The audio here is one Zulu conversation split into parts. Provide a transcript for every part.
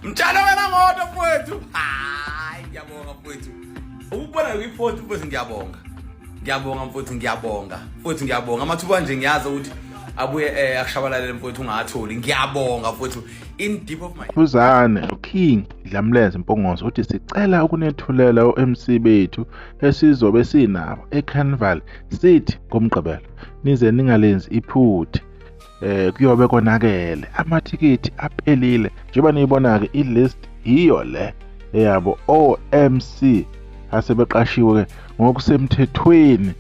Mtshalo wena moto mfowethu. Hayi, ngiyabonga mfowethu. Ukubona kwi-post mfowethu, ngiyabonga. Ngiyabonga mfowethu, ngiyabonga. Mfowethu, ngiyabonga. Amathuba nje ngiyazi ukuthi abuye akushabalalele mfowethu, ungatholi. Ngiyabonga mfowethu. In deep of my Khuzani uKing Dlamlenze Mpungose uthi sicela ukunethulela o-MC bethu esizobe sinabo eCarnival City ngoMgqibelo. Nize ningalenzi iphutha. Kuyobe konakele, amathikithi aphelile. Njengoba niyibona-ke i-list, iyo le eyabo o-MC asebeqashiwe ke ngokusemthethweni.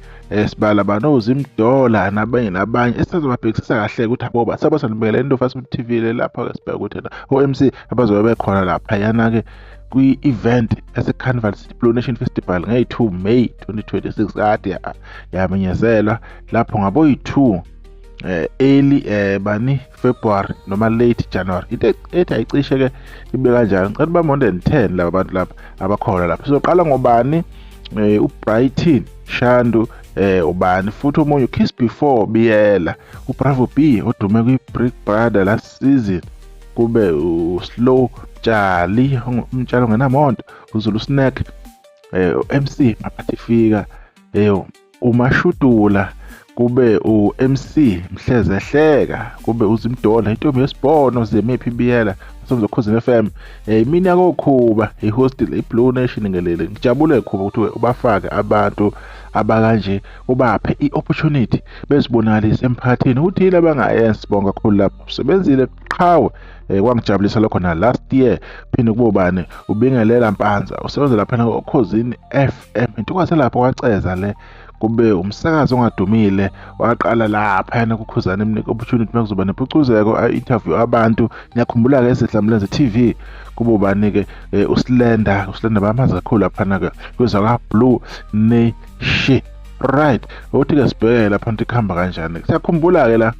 Sibala banoZimdola nabanye nabanye esizobabhekisisa kahle ukuthi aboba sabe sanibekela into Fast TV le. Lapha ke sibheka ukuthi o-MC abazobe bekhona laphayana-ke kwi-event ese-Carnival City Blue Nation Festival ngeyi-2 May 2026, kade yamenyezelwa lapho ngaboyi-2 early bani February noma late January, into ethi ayicishe ke ibe kanjalo. Ngicela ba more than 10 laba bantu lapha abakhona lapha. Sizoqala ngobani? UBrighton Shandu, ubani futhi omunye, Kiss Before Biyela, uBravo B odume kwi-Big Brother last season, kube uSlow Tshali, umtshalo ongenamonto, uZulu Snack, MC Maphathi Fika, uMashudula, kube u-MC Mhlezehleka, kube uZimdola, intombi yesibhono, Zemiphi Biyela wasemzokhosini FM, imini yakokhuba i-host i-Blue Nation ngelele. Ngijabule khuba ukuthi ubafake abantu abakanje, ubaphe i-opportunity bezibonakalise emphakathini ukuthi yini abangayenza. Sibonga kakhulu lapho, usebenzile qhawe. Kwangijabulisa lokho na last year. Phinde kube ubani, ubingelela Mpanza, usebenza laphana okhozini FM, intokazi lapho kwaceza le, kube umsakazi ongadumile, waqala laphayana kuKhuzani, emnika opportunity makuzoba nempucuzeko, interview abantu. Ngiyakhumbula-ke eZidlamlenze TV. Kube ubani-ke, uSlender, uSlender bamazi kakhulu laphana-ke kwezakwa-Blue Nation, right? Ukuthi-ke sibheke lapha ukuthi kuhamba kanjani. Siyakhumbula-ke la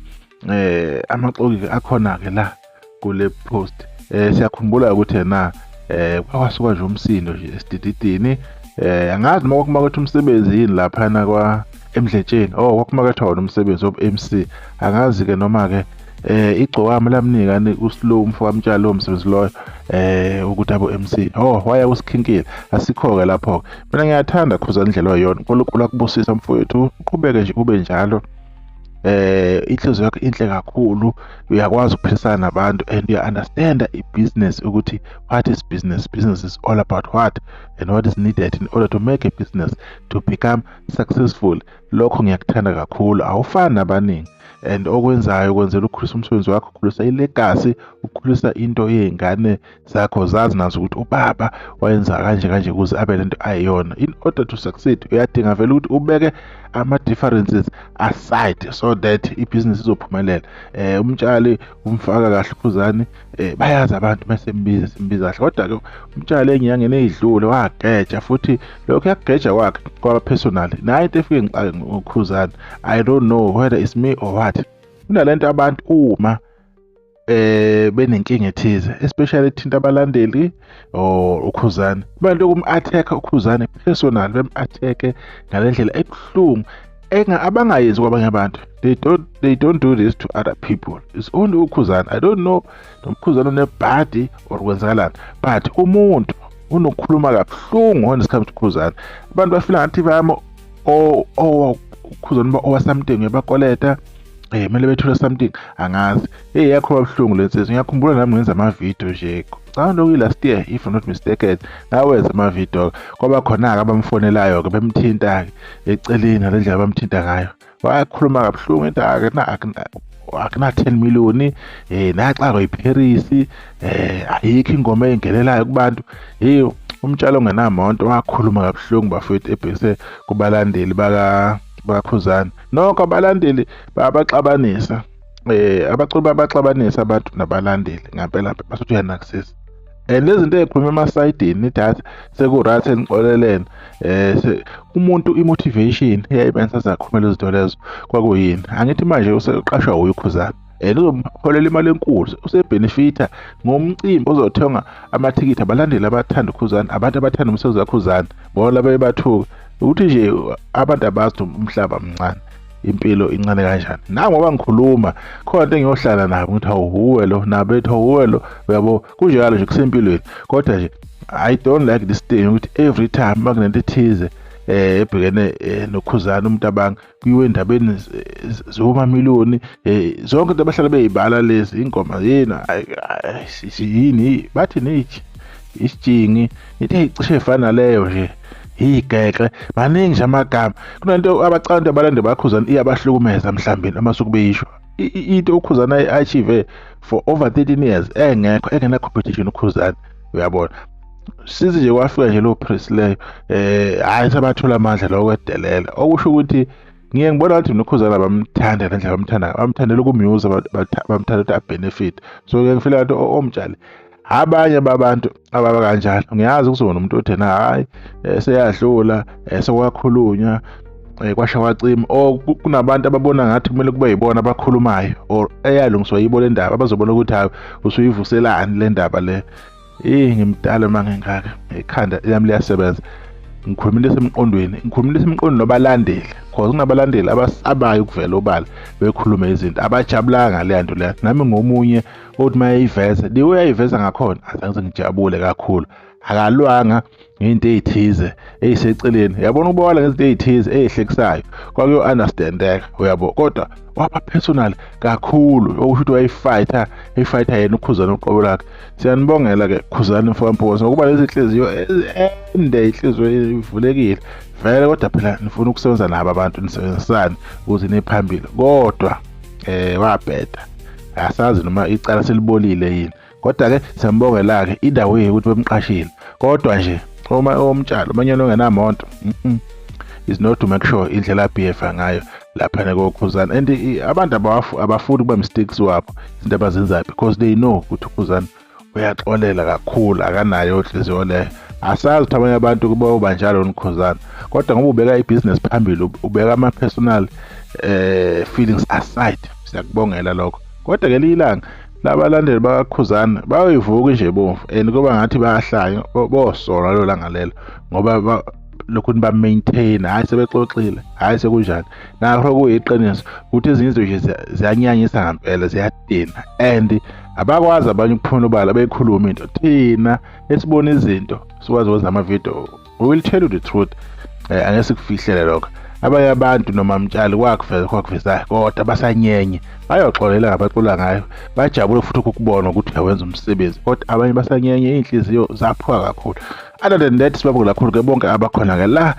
amaxoki akhona-ke la kule post. Siyakhumbula ukuthi yena kwasuka nje umsindo nje esidididini. Angazi noma kwakumaketha umsebenzi yini laphana kwa emdletsheni. Oh, kwakumaketha wona umsebenzi wobu MC. Angazi-ke noma-ke igcokama lamnika ni uSlow umfo kaMtshali lo msebenzi loyo ukuthi abo MC. Oh, waya kusikhinkile, asikho-ke lapho-ke. Mina ngiyathanda khuza indlela oyiyona. uNkulunkulu akubusisa mfowethu, uqhubeke nje ube njalo. Inhliziyo yakho inhle kakhulu, uyakwazi ukuphilisana nabantu and you understand i-business, ukuthi what is business. Business is all about what and what is needed in order to make a business to become successful. Lokho ngiyakuthanda kakhulu, awufani nabaningi and okwenzayo kwenzela ukukhulisa umsebenzi wakho, ukukhulisa i-legacy, ukukhulisa into yey'ngane zakho, zazi nazo ukuthi ubaba wayenza kanje kanje ukuze abe lento ayiyona. In order to succeed uyadinga vele ukuthi ubeke ama-differences aside so that ibhizinisi izophumelela. Umtshali umfaka kahle uKhuzani, bayazi abantu mesembiza, simbiza kahle. Kodwa-ke umtshali enyangeni eyidlule wageja futhi, lokho yakugeja kwakhe kwaba personal. Nayo into efike ngixake ngoKhuzani, I don't know whether it's me or what, kunalento abantu uma benenkinga ethize, especially ethinta abalandeli or uKhuzani, bantu yokum-attack uKhuzani personal, bem-attack ngale ndlela ebuhlungu enga abangayenzi kwabanye abantu. They don't do this to other people, it's only uKhuzani. I don't know nomkhuzani unebhadi or kwenzakalani, but umuntu unokukhuluma kabuhlungu when it comes to Khuzani. Abantu bafila ngathi bayama o uKhuzani ba something, uyabakoleta, kumele bethule something, angazi. Hey, yakhuluma buhlungu lensizwa. Ngiyakhumbula nami ngenza ama-video nje, cabanga lokhu last year if I'm not mistaken, ngawenza ama-video, kwaba khona-ke abamfonelayo-ke bemthinta-ke eceleni ngale ndlela abamthinta ngayo, wakhuluma kabuhlungu into akuna 10 million, naxakwa iParis, ayikho ingoma engenelayo kubantu. Hey, umtshalo ongenamonto wakhuluma kabuhlungu bafowethu, ebhekise kubalandeli baka bakaKhuzani. Nokho abalandeli bayabaxabanisa, abaculi bayabaxabanisa abantu nabalandeli ngampela, basuthi uyanakisisa and lezi zinto ey'khuluma emasayidini idatha seku-right, enixolelene. Umuntu i-motivation eyayibenza azakhuluma lezo zinto lezo kwakuyini? Angithi manje useqashwa wuye uKhuzani and uzoholela imali enkulu, usebhenefitha ngomcimbi ozothenga amathikithi, abalandeli abathanda uKhuzani, abantu abathanda umsebenzi kaKhuzani, bona labaye bathuka ukuthi nje abantu abazi ukuthi umhlaba mncane. Impilo incane kanjani na ngoba ngikhuluma khona into engiyohlala nabo ngithi awuhuwe lo nabo ethi awuhuwe lo, uyabo, kunjalo nje kusempilweni. Kodwa nje I don't like this thing ukuthi every time makunento ethize ebhekene noKhuzani umuntu abanga kuyiwe endabeni zomamiliyoni, zonke into abahlala beyibala lezi ingoma yini yini bathi nithi isijingi into eyicishe efana leyo nje igexe, maningi nje amagama. Kunento abacantu abalande baKhuzani iyabahlukumeza mhlawumbe amasuku beyisho into uKhuzani ayi-achieve for over 13 years engekho engena competition uKhuzani, uyabona. Sithi nje kwafika nje lo press leyo, hayi, sebathola amandla lokho kwedelela, okusho ukuthi ngiye ngibona ukuthi noKhuzani bamthanda le ndlela bamthanda, bamthandela ukumuse, bamthanda ukuthi abenefit. So ke ngifila ukuthi omtshali abanye babantu ababa kanjalo, ngiyazi kuzoba nomuntu othi na hayi, seyadlula, sekwakhulunywa, kwasha kwacima, or kunabantu ababona ngathi kumele kube yibona abakhulumayo or eyalungiswa yibo le ndaba, abazobona ukuthi hayi, usuyivuselani le ndaba le. Ngimdala uma ngingaka, ikhanda lami liyasebenza, ngikhuluma into esemqondweni, ngikhuluma into esemqondweni nabalandeli, cause kunabalandeli abasabayo ukuvela obala bekhulume izinto abajabulanga ngaleya nto leyo. Nami ngomunye othi uma eyiveza the way ayiveza ngakhona azange ngijabule kakhulu. Akalwanga ngento ey'thize ey'seceleni, yabona, ukubawala ngezinto ey'thize ey'hlekisayo kwakuyo-understandeka, uyabo, kodwa waba personal kakhulu, okusho ukuthi wayifayitha eyifayitha yena uKhuzani uqobo lwakhe. Siyanibongela-ke Khuzani mfokaMphosi ngokuba lezi nhliziyo ende, inhliziyo ivulekile vele, kodwa phela nifuna ukusebenza nabo abantu, nisebenzisane ukuze niphambili. Kodwa wabheda, asazi noma icala selibolile yini, kodwa-ke siyambongela-ke indawo ukuthi bemqashile. Kodwa nje uma omtshalo umanyana ongenamonto is not to make sure indlela abehave ngayo laphana koKhuzani and abantu abafuni ukuba mistakes wabo, izinto abazenzayo, because they know ukuthi uKhuzani uyaxolela kakhulu, akanayo inhliziyo leyo. Asazi ukuthi abanye abantu kuba banjalo noKhuzani, kodwa ngoba ubeka ibhizinesi phambili, ubeka ama-personal feelings aside, siyakubongela lokho. Kodwa ngelinye ilanga labalandeli bakaKhuzani bayoyivuka nje bomvu and kuba ngathi bayahlanya, bosola lelo langa lelo, ngoba lokhu niba-maintain, hhayi sebexoxile, hhayi sekunjani. Nakho kuyiqiniso ukuthi ezinye izinto nje ziyanyanyisa ngempela, ziyadina, and abakwazi abanye ukuphumela obala beyikhuluma into. Thina esibona izinto sikwazi ukwenza amavidiyo, we will tell you the truth, angeke sikufihlele lokho. Abanye abantu noma mtshali kwakuveza kwakuvezayo, kodwa basanyenye, bayoxolela ngabaxola ngayo, bajabule futhi ukukubona ukuthi uyawenza umsebenzi, kodwa abanye basanyenye, iy'nhliziyo zaphuka kakhulu. Other than that, sibabonge kakhulu-ke bonke abakhona-ke la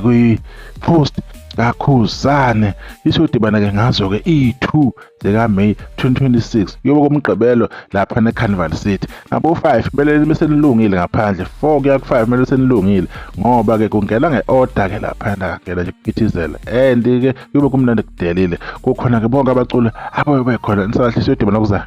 kwi-post kaKhuzane. Isiyodibana-ke ngazo-ke iyi-2 zikaMeyi 2026, kuyobe komgqibelo lapha ne-Carnival City ngabo-5. Kumele bese nilungile ngaphandle, 4 kuya ku-5 kumele senilungile, ngoba-ke kungena nge-order-ke laphana, kangena nje kuphithizela, and-ke kuyobe kumnandi kudelile, kukhona-ke bonke abaculi abayobe bekhona. Nisalahle, siyodibana kuzayo.